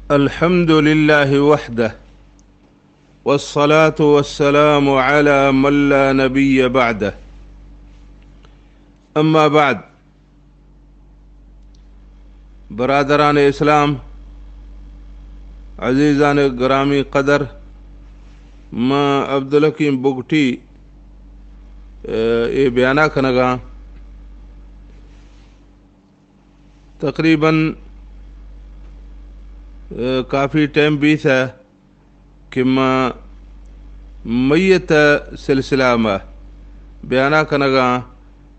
الحمد لله وحده، والصلاة والسلام على من لا نبي بعده. أما بعد، برادران اسلام، عزیزان گرامی قدر، ما عبدالحکیم بگٹی، اے بیانہ کنگاں۔ تقریباً، اے، کافی ٹائم بیثہ کہ ما میت سلسلہ ما بیانہ کنگاں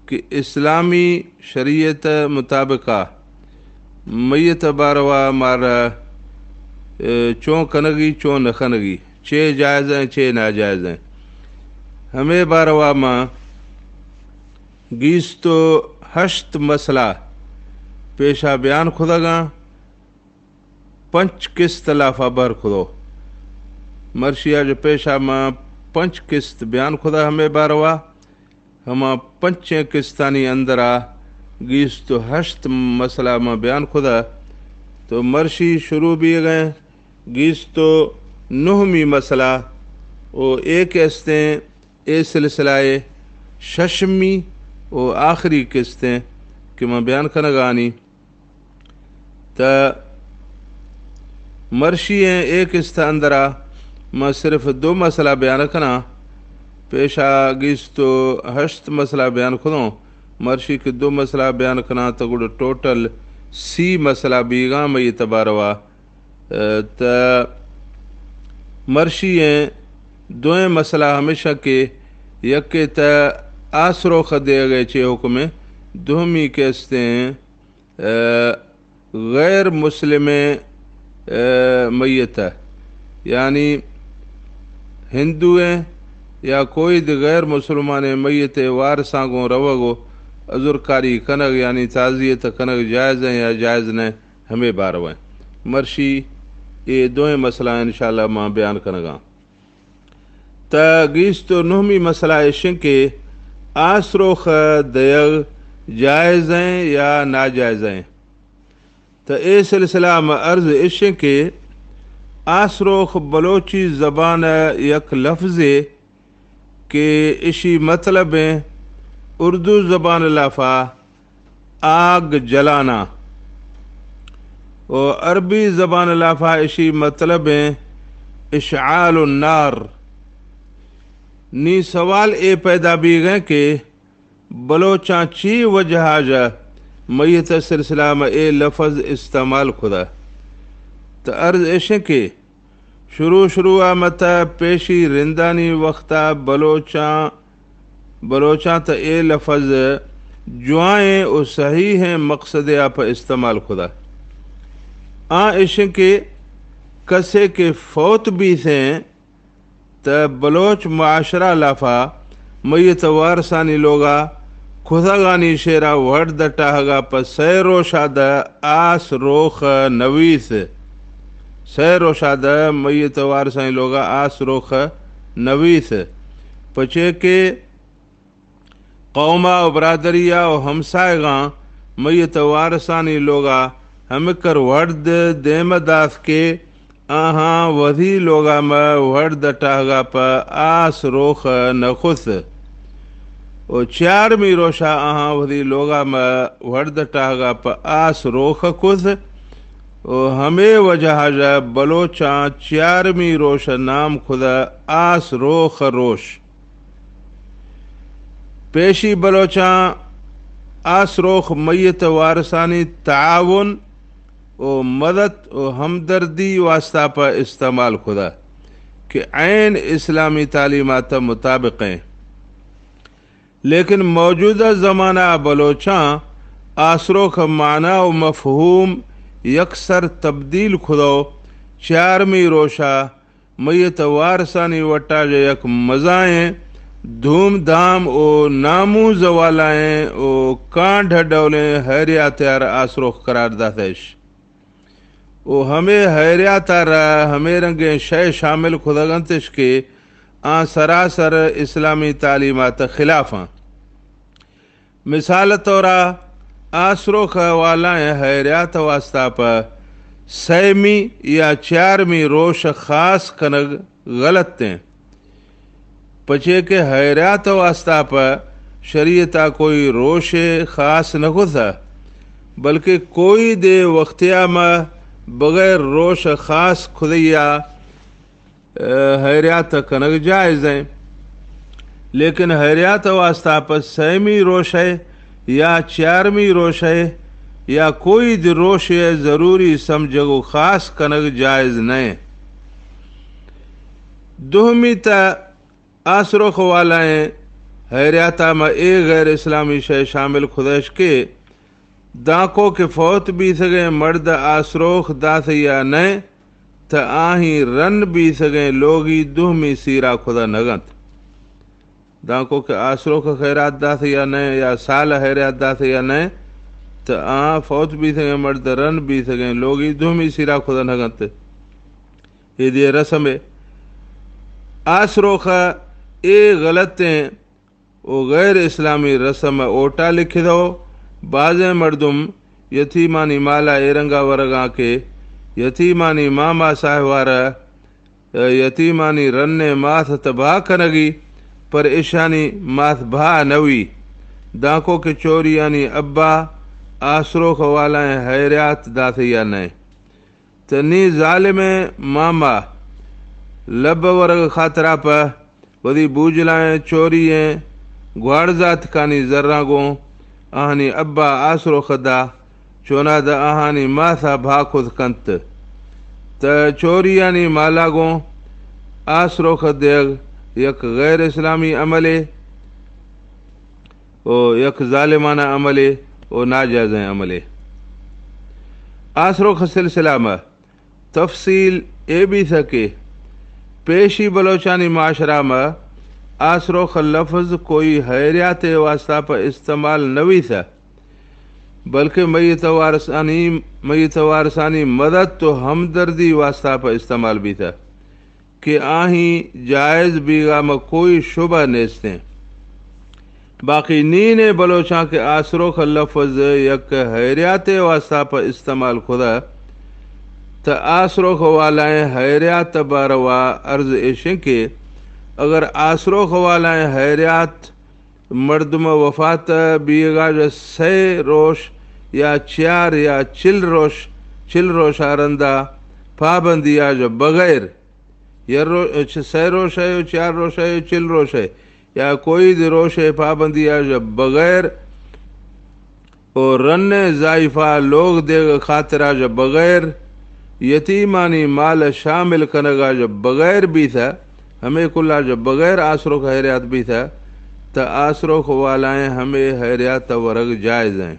کہ اسلامی شریعت مطابقہ میت باروا مارا، اے، چون کنگی، چون نہ کنگی، چے جائز ہیں، چے ناجائز ہیں، ہمے باروا ما گیست و ہشت مسئلہ پیشا بیان کھدگاں، پنچ قسط لافا بہر کھدو۔ مرشیا جو پیشا ما پنچ قسط بیان کھدا ہمے باروا، ہما پنچیں قسطانی اندرا گیست و ہشت مسئلہ ما بیان کھدا۔ تو مرشی شروع بیگئے گیست و نہمی مسئلہ، او اے کہ استیں اے سلسلہ ءِ ششمی و آخری قسط ایں کہ من بیان کنگانی۔ تہ مرشی ایں اے قسط اندرا من صرف دو مسئلہ بیان کناں۔ پیشا گیست و ہشت مسئلہ بیان کنوں۔ مرشی کہ دو مسئلہ بیان کناں تہ گڑا ٹوٹل سی مسئلہ بیگاں میت باروا۔ تہ مرشی ایں دوئیں مسئلہ ہمیشہ کہ یکے تہ آسروخ دیگئے چے حکم ایں، دومی کہ استیں، اے، غیر مسلمیں، اے، میت، یعنی ہندوئیں یا کوئی دی غیر مسلمانیں میت وارثاں گوں روگ و عذرکاری کنگ، یعنی تعزیت کنگ جائز ایں یا جائز نہ ایں، ہمے باروا ایں۔ مرشی اے دوئیں مسئلہ انشاءاللہ ما بیان کنگاں۔ تہ گیست و نہمی مسئلہ اش ایں کہ آسروخ دیگ جائز ایں یا ناجائز ایں۔ تہ اے سلسلہ ما عرض اش ایں کہ آسروخ بلوچی زبان یک لفظے کہ اشی مطلب ایں اردو زبان لافا آگ جلانا و عربی زبان لافا اشی مطلب ایں اشعال النار۔ نی سوال اے پیدا بیگئے کہ بلوچاں چی وجہا جا میت سلسلہ ما اے لفظ استعمال کھدا؟ تہ عرض اش ایں کہ شروع شروعا متہ پیشی رندانی وختا بلوچاں، بلوچاں تہ اے لفظ جوائیں و صحیحیں مقصدے آ پہ استعمال کھدا۔ آں اش ایں کہ کسے کہ فوت بیثیں تہ بلوچ معاشرہ لافا میت وارثانی لوگا کھدگانی شیرا وڑد ٹاہگا پہ سئے روشا دہ آس روخ نویث۔ سئے روشا دہ میت وارثانی لوگا آس روخ نویث۔ پچے کہ قوما و برادریا و ہمسائگاں میت وارثانی لوگا ہمکر وڑد دیمہ داث کہ آہاں وثی لوگا مہ وڑد ٹاہگا پہ آس روخ نہ کھث و چیارمی روشا آہاں وثی لوگا مہ وڑد ٹاہگا پہ آس روخ کھث و ہمے وجہا جا بلوچاں چیارمی روش نام کھدا آس روخ روش۔ پیشی بلوچاں آس روخ میت وارثانی تعاون و مدد و ہمدردی واسطہ پہ استعمال کھدا کہ عین اسلامی تعلیمات مطابق ایں۔ لیکن موجودہ زمانہ بلوچاں آس روخ معنی و مفہوم یکسر تبدیل کھدو۔ چیارمی روشا میت وارثانی وٹا جا یک مزائیں دھوم دھام و ناموز والائیں و کانڈھ ڈولیں حیریاتیار آس روخ قرار داتش و ہمے حیریاتا را ہمے رنگیں شے شامل کھدگ انتش کہ آں سراسر اسلامی تعلیمات خلافاں۔ مثال طورا آس روخ والائیں حیریات واسطہ پہ سیمی یا چارمی روش خاص کنگ غلط ایں، پچے کہ حیریات واسطہ پہ شریعت ءَ کوئی روشے خاص نہ کتہ، بلکہ کوئی دے وختیا مہ بغیر روش خاص کھدیا حیریات کنگ جائز ایں، لیکن حیریات واسطہ پہ سیمی روشے یا چارمی روشے یا کوئی دی روشے ضروری سمجھگ و خاص کنگ جائز نہ ایں۔ دومی تا آسروخ والائیں حیریاتا مہ اے غیر اسلامی شے شامل کھدش کہ دانکو کہ فوت بیثگیں مرد آسروخ داث یا نئے، تہ آہی رن بیثگیں لوگی دوہمی سیرا کھدا نگنت۔ دانکو کہ آسروخ خیرات داث یا نئے، یا سال حیرات داث یا نئے، تہ آ فوت بیثگیں مرد رن بیثگیں لوگی دوہمی سیرا کھدا نگنت۔ اے دے رسمے۔ آسروخ اے غلطیں و غیر اسلامی رسم اوٹا لکھدو۔ بازیں مردم یتیمانی مالا اے رنگا ورگاں کہ یتیمانی ماما ساہوارہ یتیمانی رنے ماث تباہ کنگی، پر اشانی ماث بھا نوی۔ دانکو کہ چوریانی ابا آسروخ والائیں حیریات داث یا نئے۔ تہ نی ظالمیں ماما لب ورگ خاطرا پہ وثی بوجلائیں چورییں گواڑزاتکانی زراں گوں آہانی ابا آسروخ دا، چونادا آہانی ماثا بھا کھد کنت۔ تہ چوریانی مالا گوں آسروخ دیگ یک غیر اسلامی عملے و یک ظالمانہ عملے و ناجائزیں عملے۔ آسروخ سلسلہ مہ تفصیل اے بیثہ کہ پیشی بلوچانی معاشرہ مہ آسروخ لفظ کوئی حیریات واسطہ پہ استعمال نویثہ، بلکہ میت وارثانی، میت وارثانی مدد و ہمدردی واسطہ پہ استعمال بیثہ۔ کہ آہی جائز بیگا مہ کوئی شبہ نیستیں۔ باقی نین بلوچاں کہ آسروخ لفظ یک حیریات واسطہ پہ استعمال کھدا، تہ آسروخ والائیں حیریات باروا عرض ایشیں کہ اگر آسروخ والائیں حیریات مردم وفات بیگا جہ سئے روش یا چیار یا چل روش، چل روش آرندا پابندی آ جہ بغیر یا رو-، چ-، سئے روش ء و چار روش ء و چل روش ء یا کوئی دی روش ء پابندی ء ژ بغیر و رن ء زائیفا لوگ دیگ خاطرا ژ بغیر یتیمانی مال شامل کنگا ژ بغیر بیثہ، ہمے کلا ژ بغیر آسروخ حیریات بیثہ، تہ آسروخ والائیں ہمے حیریات ورگ جائز ہیں۔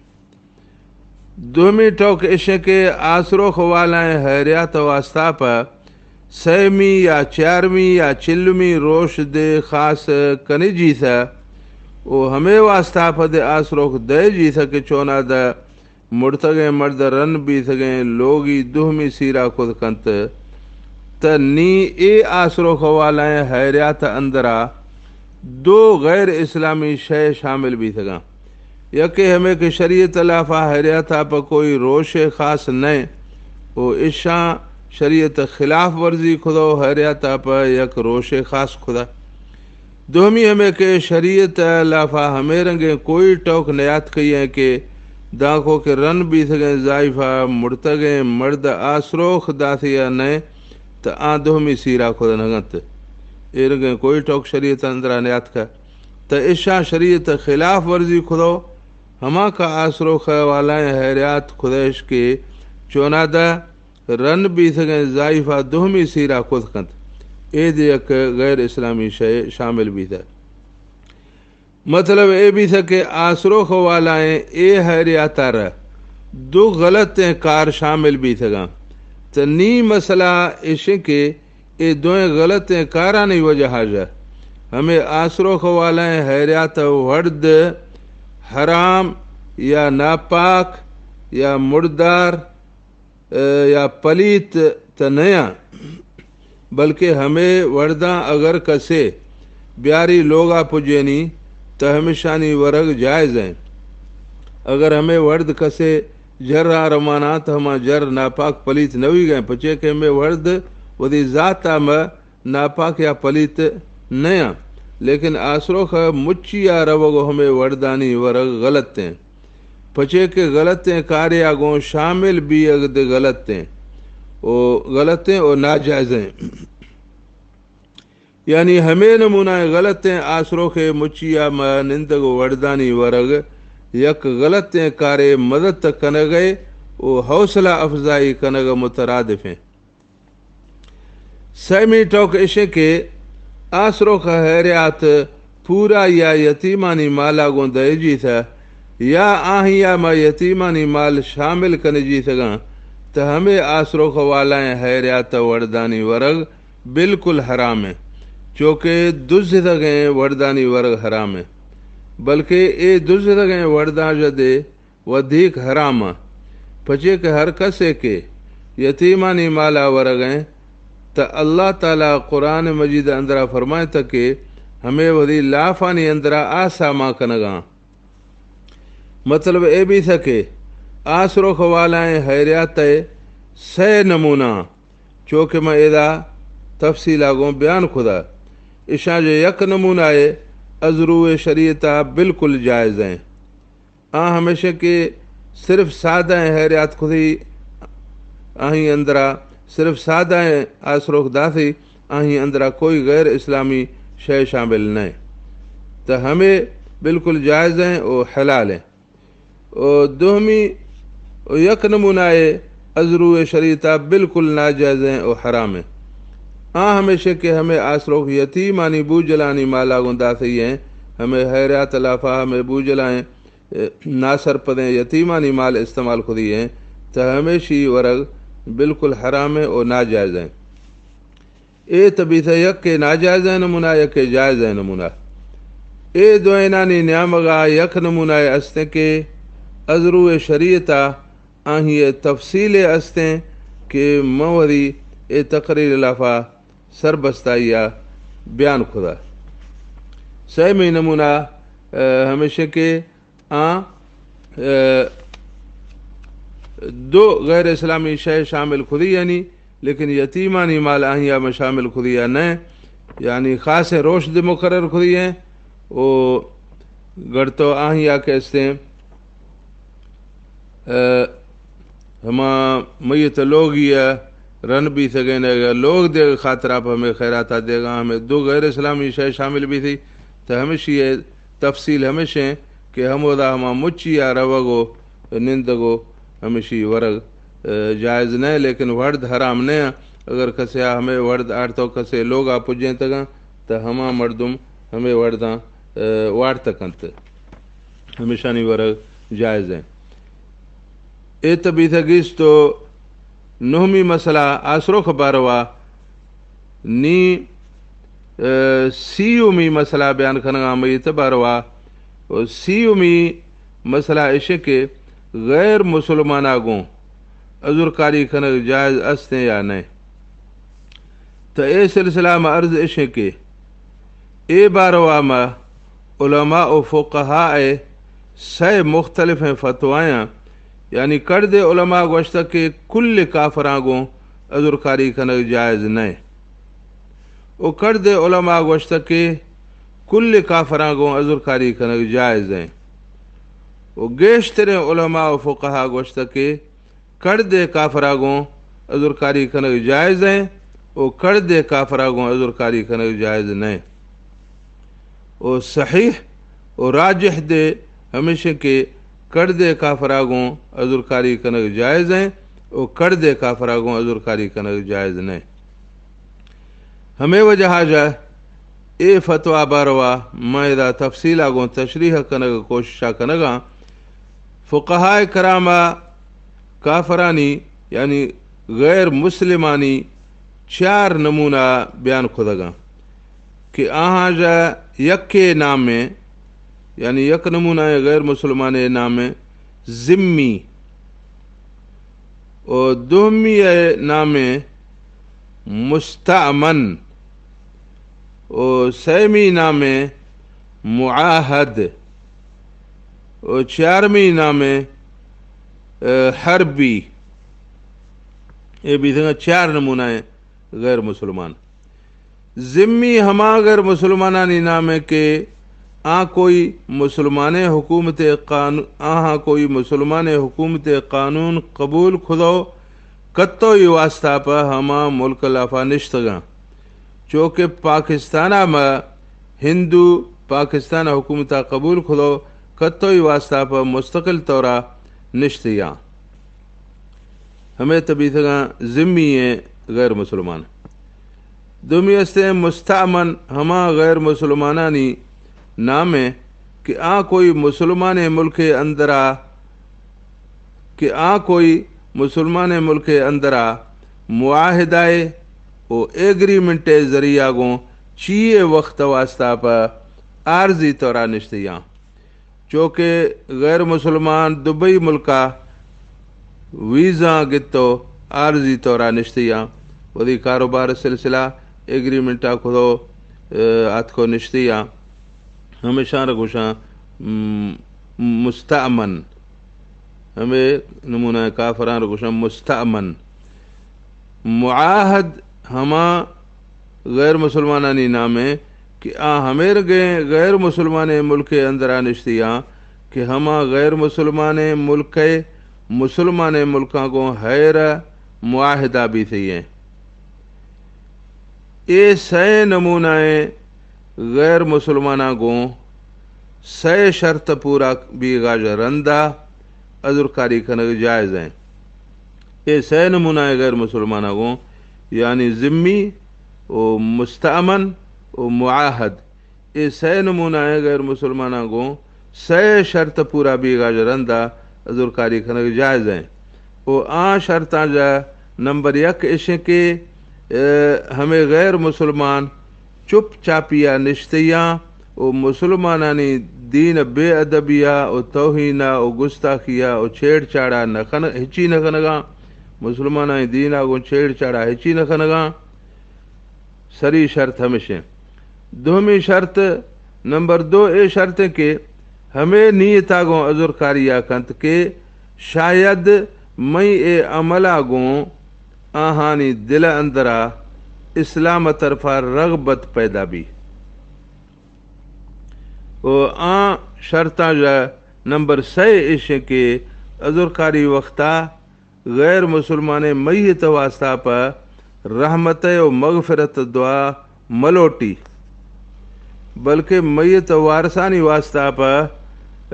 دومی ٹوک اشیں کہ آسروخ والائیں حیریات واسطہ پہ سیمی یا چارمی یا چلمی روش دے خاص کنی جیثہ و ہمے واسطہ پہ دے آسروخ دے جیثہ کہ چونا دہ مڑتگیں مرد رن بیثگیں لوگی دوہمی سیرا کد کنت، تہ نی اے آسروخ والائیں حیریات اندرا دو غیر اسلامی شے شامل بیثگاں۔ یکے ہمے کہ شریعت لافا حیریاتا پہ کوئی روشے خاص نئے و اشاں شریعت خلاف ورزی کھدو حیریاتا پہ یک روشے خاص کھدا۔ دومی ہمے کہ شریعت لافا ہمے رنگیں کوئی ٹوک نیاتکئی ہیں کہ دانکو کہ رن بیثگیں زائیفا مڑتگیں مرد آسروخ داثیا نئے، تہ آ دوہمی سیرا کھدا نگنت۔ اے رنگیں کوئی ٹوک شریعت اندرا نیاتکہ۔ تہ اشاں شریعت خلاف ورزی کھدو، ہما کہ آسروخ والائیں حیریات کھدیش کہ چونادہ رن بیثگیں زائیفا دوہمی سیرا کد کنت، اے دے یک غیر اسلامی شے شامل بیثہ۔ مطلب اے بیثہ کہ آسروخ والائیں اے حیریاتا رہ دو غلطیں کار شامل بیثگاں۔ تہ نی مسئلہ اشیں کہ اے دوئیں غلطیں کارانی وجہا ژہ ہمے آسروخ والائیں حیریات وڑد حرام یا ناپاک یا مڑدار، اے، یا پلیت تہ نیاں، بلکہ ہمے وڑداں اگر کسے بیاری لوگا پجینی تہ ہمشانی ورگ جائز ہیں۔ اگر ہمے وڑد کسے جر ءَ رواناں، تہ ہما جر ناپاک پلیت نہ ویگیں، پچے کہ ہمے وڑد وتی ذات ءَ مہ ناپاک یا پلیت نیاں، لیکن آسروخ ءِ مچی ءَ روگ و ہمے وڑدانی ورگ غلط ایں، پچے کہ غلطیں کارے ءَ گوں شامل بیگ دے غلط ایں، او غلط ایں او ناجائز ایں۔ یعنی ہمے نمونہ غلطیں آسروخ ءِ مچی ءَ مہ نندگ و وڑدانی ورگ یک غلطیں کارے مدت کنگ ءِ و حوصلہ افزائی کنگ ءِ مترادف ایں۔ سیمی ٹوک اش ایں کہ آسروخ ءِ حیریات پورا یا یتیمانی مال ءَ گوں دئیجیت یا آہی ءَ مہ یتیمانی مال شامل کنجیتگاں، تہ ہمے آسروخ والائیں حیریات ءِ وڑدانی ورگ بالکل حرام ایں، چوکہ دزتگیں وڑدانی ورگ حرام ایں، بلکہ اے دزتگیں وڑداں ژہ دے ودیک حرام ایں، پچے کہ ہر کسے کہ یتیمانی مال ءَ ورگ ایں، تہ اللہ تعالی قرآن مجید ءِ اندرا فرمائتہ کہ ہمے وتی لافانی اندرا آسا مان کنگاں۔ مطلب اے بیثہ کہ آسروخ والائیں حیریات ءِ سئے نمونہ، چو کہ من ادا تفصیل ءَ گوں بیان کثہ، اشاں ژہ یک نمونہ ءَ از روئے شریعت ءَ بالکل جائز ایں۔ آ ہمیش ایں کہ صرف سادہ ایں حیریات کثی، آہی اندرا صرف سادہ ایں آسروخ داثی، آہی اندرا کوئی غیر اسلامی شے شامل نہ ایں، تہ ہمے بالکل جائز ایں او حلال ایں۔ او دومی، او یک نمونہ ءَ از روئے شریعت ءَ بالکل ناجائز ایں او حرام ایں۔ آ ہمیش ایں کہ ہمے آسروخ یتیمانی بوجلانی مال ءَ گوں داثی ایں، ہمے حیریات ءِ لافا ہمے بوجلائیں، اے، ناسرپدیں یتیمانی مال استعمال کثی ایں، تہ ہمیشی ورگ بالکل حرام ایں او ناجائز ایں۔ اے تہ بیثہ یکے ناجائزیں نمونہ، یکے جائزیں نمونہ۔ اے دوئینانی نیامگا یک نمونہ ءَ استیں کہ از روئے شریعت ءَ آہی ءِ تفصیلے استیں کہ من وثی اے تقریر ءِ لافا سربستائی ءَ بیان کثہ۔ سیمی نمونہ، اے، ہمیش ایں کہ آ، اے، دو غیر اسلامی شے شامل کثی یعنی، لیکن یتیمانی مال آہی ءَ مہ شامل کثی یا نہ، یعنی خاصیں روش دے مقرر کثی ایں، او گڑ تو آہی ءَ کہ استیں، اے، ہما میت لوگی ءَ رن بیثگیں، اگہ لوگ دیگ خاطرا پہ ہمے خیرات ءَ دیگاں، ہمے دو غیر اسلامی شے شامل بیثی، تہ ہمیشی ءِ تفصیل ہمیش ایں کہ ہمودا ہما مچی ءَ روگ و نندگ و ہمیشی ورگ، اے، جائز نہ ایں، لیکن وڑد حرام نہ ایں۔ اگر کسے ءَ ہمے وڑد آڑتو کسے لوگا پجینتگاں، تہ ہما مردم ہمے وڑداں، اے، وارت کنت۔ ہمیشانی ورگ جائز ایں۔ اے تہ بیثہ گیست و نہمی مسئلہ آسروخ باروا۔ نی، اے، سیومی مسئلہ بیان کنگاں میت باروا۔ و سیومی مسئلہ اش ایں کہ غیر مسلمانا گوں عذرکاری کنگ جائز استیں یا نہ؟ تہ اے سلسلہ مہ عرض اش ایں کہ اے باروا مہ علماء و فقہاء ءِ سئے مختلفیں فتوایاں، یعنی کڑدے علماء گوشتہ کہ کل کافراں گوں عذرکاری کنگ جائز نہ ایں، و کڑدے علماء گوشتہ کہ کل کافراں گوں عذرکاری کنگ جائز ایں، و گیشتریں علماء و فقہاء گوشتہ کہ کڑدے کافرا گوں عذرکاری کنگ جائز ایں و کڑدے کافرا گوں عذرکاری کنگ جائز نہ ایں۔ و صحیح و راجح دے ہمیش ایں کہ کڑدے کافرا گوں عذرکاری کنگ جائز ایں و کڑدے کافرا گوں عذرکاری کنگ جائز نہ ایں۔ ہمے وجہا ژہ اے فتویٰ باروا من ادا تفصیلا گوں تشریح کنگ کوششا کنگاں۔ فقہائے کرام کافرانی، یعنی غیر مسلمانی چار نمونہ بیان کتگاں کہ آہاں ژہ یکے نامیں، یعنی یک نمونہ غیر مسلمانے نامیں ذمی، و دومی نامیں مستأمن، و سیمی نامیں معاہد، و چارمی نامیں حربی، اے بیتگاں چار نمونہ غیر مسلمان۔ ذمی ہما غیر مسلمانانی نام ایں کہ آ کوئی مسلمانیں حکومت قانو-، آہاں کوئی مسلمانیں حکومت قانون قبول کھدو کتوئی واسطہ پہ ہما ملک لافا نشتگاں۔ چوکہ پاکستانا ما ہندو پاکستان حکومتا قبول کھدو کتوئی واسطہ پہ مستقل طورا نشتیاں۔ ہمے تہ بیتگاں ذمی ایں غیر مسلمان۔ دومی استیں مستأمن، ہما غیر مسلمانانی نام ایں کہ آ کوئی مسلمانیں ملک اندرا، کہ آ کوئی مسلمانیں ملک اندرا معاہدہ و ایگریمنٹ ذریعہ گوں چیئے وقت واسطہ پہ عارضی طورا نشتیاں۔ چوکہ غیر مسلمان دبئی ملکا ویزا گتو عارضی طورا نشتیاں، وتی کاروبار سلسلہ ایگریمنٹا کھدو، اے، آتکو نشتیاں۔ ہمیشاں را گوشاں، م-، مستأمن۔ ہمے نمونہ کافراں را گوشاں مستأمن۔ معاہد ہما غیر مسلمانانی نام ایں کہ آ ہمے رنگیں غیر مسلمانیں ملک اندرا نشتیاں کہ ہما غیر مسلمانیں ملک مسلمانیں ملکاں گوں ہیر معاہدہ بیتئی ایں۔ اے سئے نمونہ ایں غیر مسلماناں گوں سئے شرط پورا بیگا ژہ رندا عذرکاری کنگ جائز ایں۔ اے سئے نمونہ ایں غیر مسلماناں گوں، یعنی ذمی و مستأمن و معاہد، اے سئے نمونہ ایں غیر مسلماناں گوں سئے شرط پورا بیگا ژہ رندا عذرکاری کنگ جائز ایں۔ و آ شرطاں ژہ نمبر یک اش ایں کہ، اے، ہمے غیر مسلمان چپ چاپیا نشتیاں و مسلمانانی دین بے ادبیا و توہینا و گستاخیا و چھیڑ چھاڑا نہ کن-، ہچی نہ کنگاں۔ مسلمانانی دینا گوں چھیڑ چھاڑا ہچی نہ کنگاں۔ سری شرط ہمش ایں۔ دومی شرط، نمبر دو اے شرط ایں کہ ہمے نیتا گوں عذرکاریا کنت کہ شاید مئی اے عملا گوں آہانی دل اندرا اسلام طرفا رغبت پیدا بی۔ و آ شرطاں ژہ نمبر سئے اش ایں کہ عذرکاری وقتا غیر مسلمانیں میت واسطہ پہ رحمت و مغفرت دعا ملوٹی، بلکہ میت وارثانی واسطہ پہ،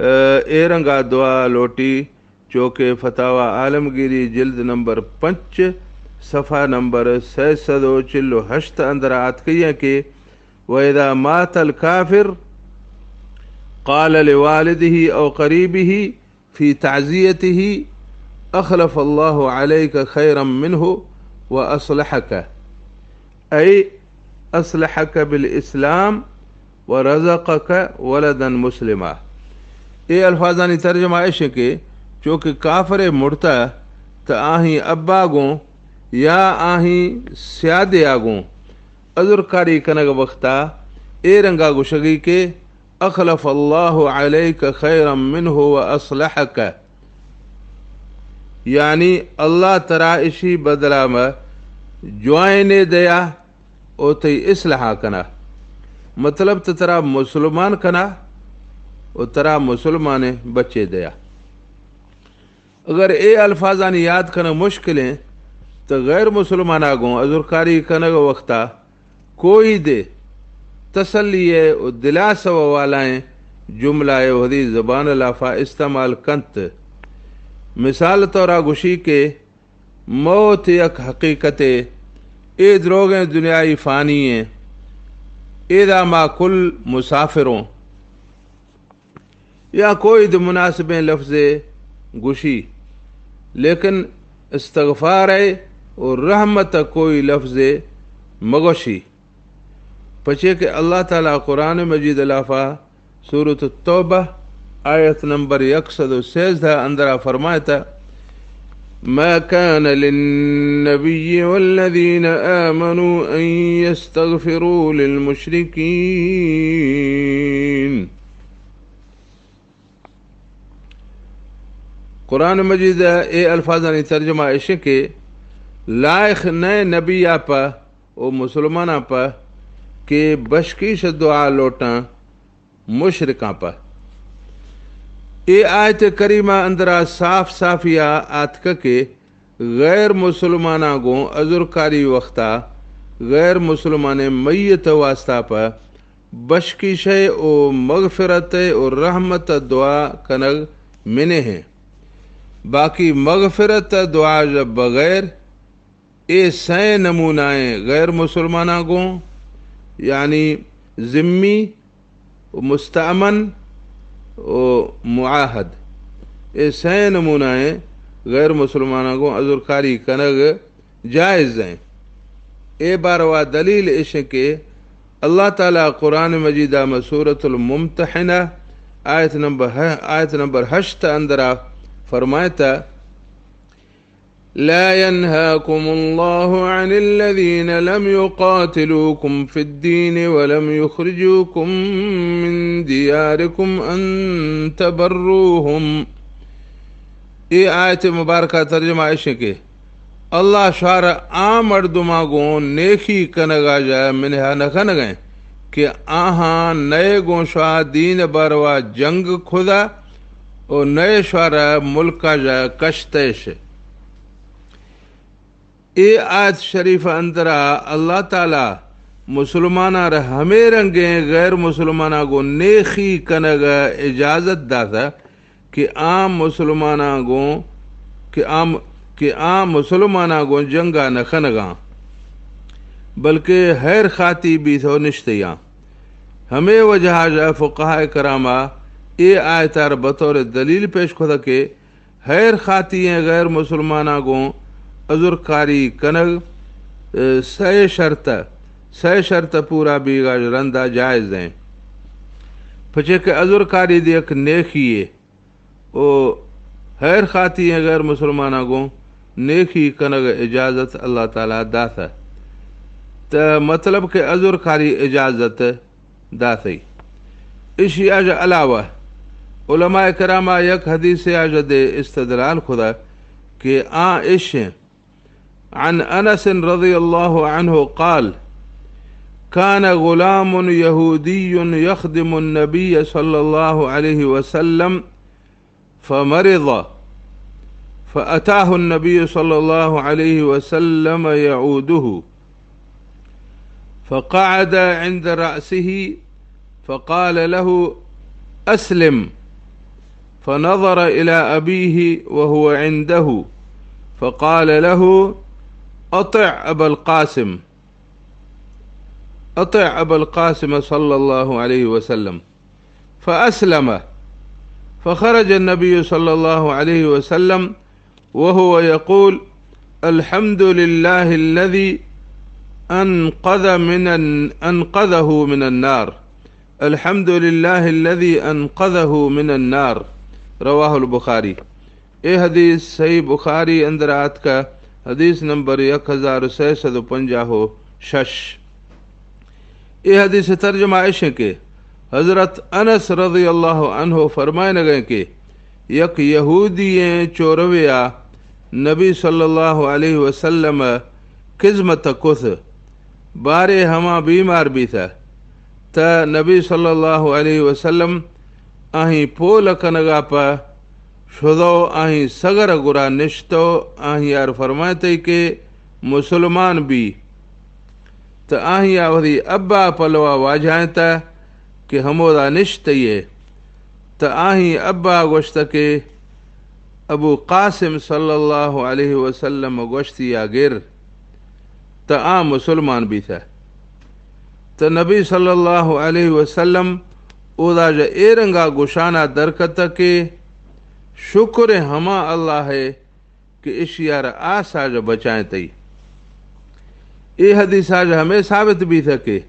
اے، اے رنگا دعا لوٹی، چوکہ فتاوی عالمگیری جلد نمبر پنچ، صفحہ نمبر سئے سد و چل و ہشت اندر آتکئی ایں کہ وإذا مات الكافر قال لوالده أو قريبه في تعزيته: أخلف الله عليك خيرا منه وأصلحك، أي أصلحك بالإسلام ورزقك ولدا مسلما۔ اے الفاظانی ترجمہ اش ایں کہ چوکہ کافر مڑتا تہ آہی ابا گوں یا آہی سیادیا گوں عذرکاری کنگ وقتا اے رنگا گوشگی کہ أخلف الله عليك خيرا منه وأصلحك، یعنی اللہ ترا اشی بدلا ما جوائنے دیا و تئی اصلاحا کنا۔ مطلب تہ ترا مسلمان کنا و ترا مسلمانیں بچے دیا۔ اگر اے الفاظانی یاد کنگ مشکل ایں، تہ غیر مسلمانا گوں عذرکاری کنگ وقتا کوئی دے تسلی و دلاسہ والائیں جملہ وتی زبان لافا استعمال کنت۔ مثال طورا گوشی کہ موت یک حقیقتے، اے دروگیں دنیای فانی ایں، ایدا ما کل مسافروں۔ یا کوئی دے مناسبیں لفظے گوشی، لیکن استغفار و رحمت کوئی لفظے مگوشی۔ پچے کہ اللہ تعالی قرآن مجید لافا سورۃ التوبہ آیت نمبر یک سد و سیزدہ اندرا فرمائتا: ما كان للنبي والذين آمنوا أن يستغفروا للمشركين قرآن مجید ءِ اے الفاظانی ترجمہ ایش کہ لائق نئے نبی ءَ پہ و مسلماناں پہ کہ بشکیش دعا لوٹاں مشرکاں پہ۔ اے آیت کریمہ اندرا صاف صافیا آتکہ کہ غیر مسلماناں گوں عذرکاری وختا غیر مسلمانیں میت واسطہ پہ بشکیشئے و مغفرتئے و رحمت دعا کنگ منع ہیں۔ باقی مغفرت دعا ژہ بغیر اے سئے نمونائیں غیر مسلماناں گوں، یعنی ذمی و مستأمن و معاہد، اے سئے نمونائیں غیر مسلماناں گوں عذرکاری کنگ جائز ہیں۔ اے باروا دلیل ایش کہ اللہ تعالی قرآن مجید ءَ سورۃ الممتحنہ آیت نمبر ہ-، آیت نمبر ہشت اندرا فرمائتا، لا ينهاكم الله عن الذين لم يقاتلوكم في الدين ولم يخرجوكم من دياركم أن تبروهم۔ اے آیت مبارکہ ترجمہ ایش کہ اللہ شوار آ مردماں گوں نیکی کنگا ژہ منع نہ کنگیں کہ آہاں نئے گوں شوا دین باروا جنگ کھدا و نئے شوار ملکا ژہ کشتش۔ اے آیت شریف اندرا اللہ تعالی مسلماناں را ہمے رنگیں غیر مسلماناں گوں نیکی کنگ اجازت داتا کہ آ مسلماناں گوں، کہ آ، کہ آ مسلماناں گوں جنگا نہ کنگاں، بلکہ حیر خاتی بیثو نشتیاں۔ ہمے وجہا ژہ فقہائے کراما اے آیتار بطور دلیل پیش کھدا کہ حیر خاتی ایں غیر مسلماناں گوں عذرکاری کنگ، اے، سئے شرط، سئے شرط پورا بیگا رندا جائز ایں۔ پچے کہ عذرکاری دی یک نیکی اے۔ و حیر خاتی ایں غیر مسلماناں گوں نیکی کنگ اجازت اللہ تعالی داتا۔ تا مطلب کہ عذرکاری اجازت داتی۔ اشی آج علاوہ علماء کراما یک حدیث آج دے استدلال کھدا کہ آ اشیں عن أنس رضي الله عنه قال: كان غلام يهودي يخدم النبي صلى الله عليه وسلم فمرض، فأتاه النبي صلى الله عليه وسلم يعوده، فقعد عند رأسه فقال له: أسلم. فنظر إلى أبيه وهو عنده فقال له: أطع أبا القاسم، أطع أبا القاسم صلى الله عليه وسلم. فأسلم. فخرج النبي صلى الله عليه وسلم وهو يقول: الحمد لله الذي أنقذ من الن-، أنقذه من النار. الحمد لله الذي أنقذه من النار. رواه البخاري. اے حدیث صحیح بخاری اندر آتکہ، حدیث نمبر یک ہزار سئے سد و پنجاہ و شش۔ اے حدیث ترجمہ ایشیں کہ حضرت انس رضی اللہ عنہ فرمائنگیں کہ یک یہودی ایں چورویا نبی صلی اللہ علیہ وسلم خدمت کث، بارے ہما بیمار بیثہ، تہ نبی صلی اللہ علیہ وسلم آہیں پول کنگا پہ شدو آہیں سگر گرا نشتو، آہیں یار فرمائتئی کہ مسلمان بی۔ تہ آہیں آ وثی ابا پلوا واجہائنتہ کہ ہمودا نشتئیے۔ تہ آہیں ابا گوشتہ کہ ابو قاسم صلی اللہ علیہ وسلم گوشتی آ گر، تہ آ مسلمان بیثہ۔ تہ نبی صلی اللہ علیہ وسلم اودا ژہ اے رنگا گشانا درکتہ کہ شکر ہما اللہ ہے کہ اشیار آسا ژہ بچائیں تئی۔ اے حدیثا ژہ ہمے ثابت بیثہ کہ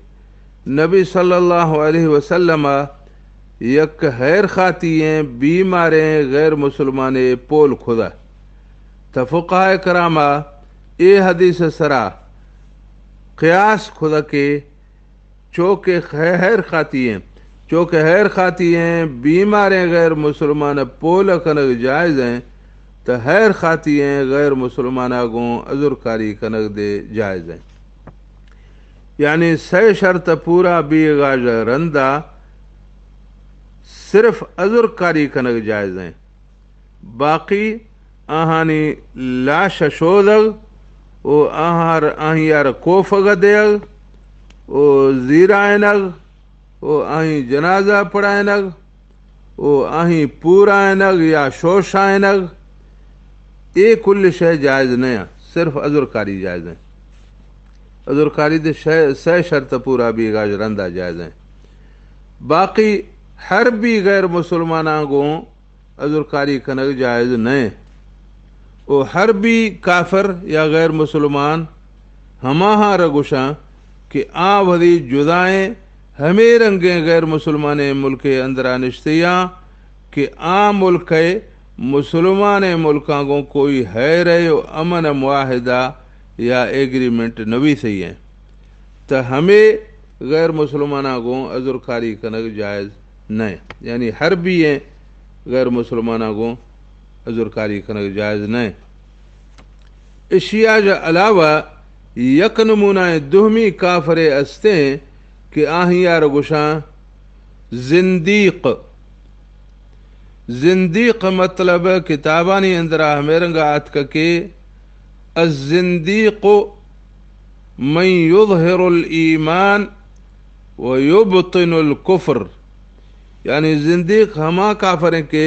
نبی صلی اللہ علیہ وسلم یک حیر خاتی ایں بیماریں غیر مسلمانے پول کھدہ۔ تہ فقہائے کراما اے حدیث سرا قیاس کھدہ کہ چوکہ حیر خاتی ایں، چوکہ حیر خاتی ایں، بیماریں غیر مسلمان پول کنگ جائز ایں، تہ ہیر خاطی ایں غیر مسلمانا گوں عذرکاری کنگ دے جائز ایں۔ یعنی سئے شرط پورا بیگا ژہ رندا صرف عذرکاری کنگ جائز ایں۔ باقی آہانی لاش شودگ و آہار، آہیار کوفگ دیگ و زیرائینگ و آہی جنازہ پڑھائینگ و آہی پورائینگ یا شوشائینگ، اے کل شے جائز نہ ایں، صرف عذرکاری جائز ایں۔ عذرکاری دے شے، سئے شرط پورا بیگا ژہ رندا جائز ایں۔ باقی حربی غیر مسلماناں گوں عذرکاری کنگ جائز نہ ایں۔ و حربی کافر یا غیر مسلمان ہماہاں را گوشاں کہ آ وثی جدائیں ہمے رنگیں غیر مسلمانیں ملکے اندرا نشتیاں کہ آ ملک ء مسلمانیں ملکاں گوں کوئی ہیر ء و امن ء معاہدہ یا ایگریمنٹ نویسئی ایں، تہ ہمے غیر مسلماناں گوں عذرکاری کنگ جائز نہ ایں۔ یعنی حربی ایں غیر مسلماناں گوں عذرکاری کنگ جائز نہ ایں۔ اشیا ژہ علاوہ یک نمونہ دومی کافرے استیں کہ آہیار گوشاں زندیق۔ زندیق مطلب کتابانی اندرا ہمے رنگا آتک کہ الزندیق من یظہر الایمان و یبطن الکفر، یعنی زندیق ہما کافر ایں کہ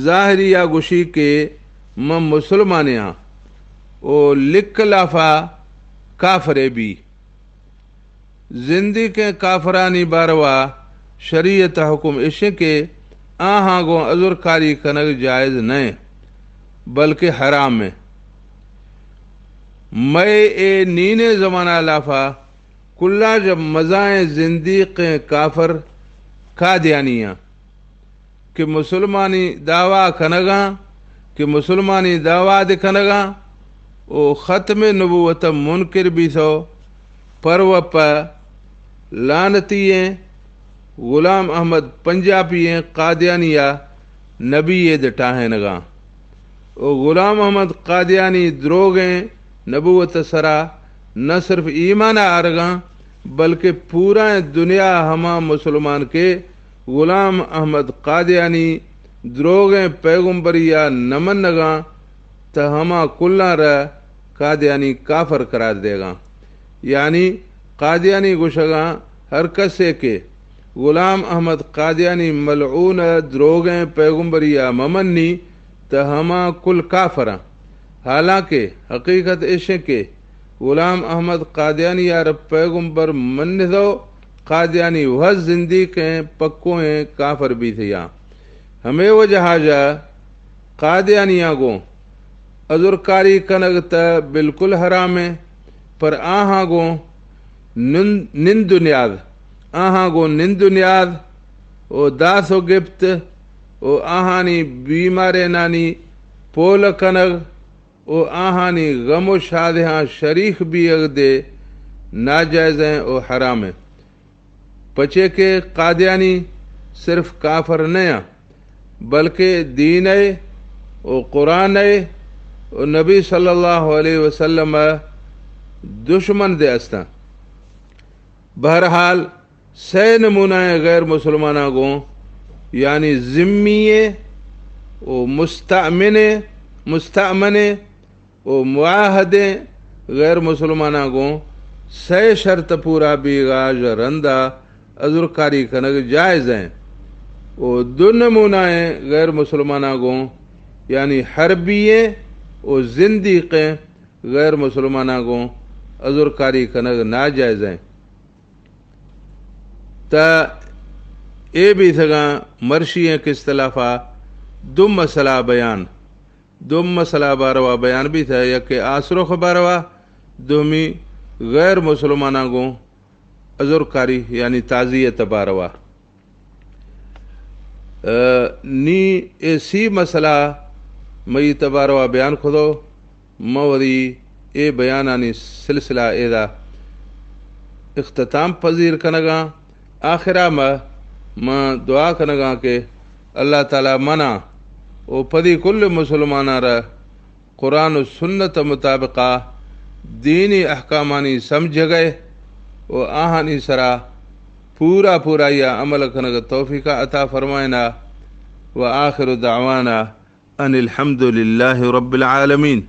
ظاہری یا گوشی کہ من مسلمانے آں و لک لافا کافرے بی۔ زندیقیں کافرانی باروا شریعت حکم اشیں کہ آہاں گوں عذرکاری کنگ جائز نہ ایں، بلکہ حرام ایں۔ مئے اے نینیں زمانہ لافا کلا ژہ مزائیں زندیقیں کافر قادیانی آں کہ مسلمانی دعویٰ کنگاں، کہ مسلمانی دعویٰ دے کنگاں و ختم نبوت منکر بیثو، پر و پہ لعنتی ایں غلام احمد پنجابی ایں قادیانی ء نبی ء دے ٹاہینگاں۔ و غلام احمد قادیانی دروگیں نبوت سرا نہ صرف ایمان آرگاں، بلکہ پورائیں دنیا ہما مسلمان کہ غلام احمد قادیانی دروگیں پیغمبریا نہ منگاں، تہ ہما کلاں را قادیانی کافر قرار دیگاں۔ یعنی قادیانی گوشگاں ہر کسے کہ غلام احمد قادیانی ملعون ء دروگیں پیغمبری ء مہ منی، تہ ہما کل کافراں۔ حالانکہ حقیقت ایشیں کہ غلام احمد قادیانی ء را پیغمبر منثو، قادیانی وث زندیقیں پکوئیں کافر بیثیاں۔ ہمے وجہ ء ژہ قادیانیاں گوں عذرکاری کنگ تہ بالکل حرام ایں، پر آہاں گوں نن-، نند و نیاد، آہاں گوں نند و نیاد و داث و گپت و آہانی بیمارینانی پول کنگ و آہانی غم و شادہاں شریک بیگ دے ناجائز ایں و حرام ایں۔ پچے کہ قادیانی صرف کافر نہ آں، بلکہ دین ء و قرآن ء و نبی صلی اللہ علیہ وسلم ء دشمن دے استاں۔ بہرحال، سئے نمونہ ء غیر مسلماناں گوں، یعنی ذمی ء و مستأمن ء، مستأمن ء و معاہدیں غیر مسلماناں گوں سئے شرط پورا بیغا ژہ رندا عذرکاری کنگ جائز ایں و دو نمونہ ایں غیر مسلماناں گوں، یعنی حربی ایں و زندیقیں غیر مسلماناں گوں عذرکاری کنگ ناجائز ایں۔ تہ اے بیثگاں مرشی ایں کہ اصطلافا دو مسئلہ بیان دو مسئلہ باروا بیان بیثہ، یکے آسروخ باروا، دومی غیر مسلماناں گوں عذرکاری یعنی تعزیت باروا۔ ء نی اے سی مسئلہ میت باروا بیان کھدو، من وثی اے بیانانی سلسلہ ایدا اختتام پذیر کنگاں۔ آخرا ما، ما دعا کنگاں کہ اللہ تعالی منا و پدی کل مسلماناں را قرآن و سنت مطابقا دینی احکامانی سمجھگئے و آہانی سرا پورا پورا یا عمل کنگ توفیق عطا فرمائنا۔ و آخر دعوانا ان الحمد للہ رب العالمین۔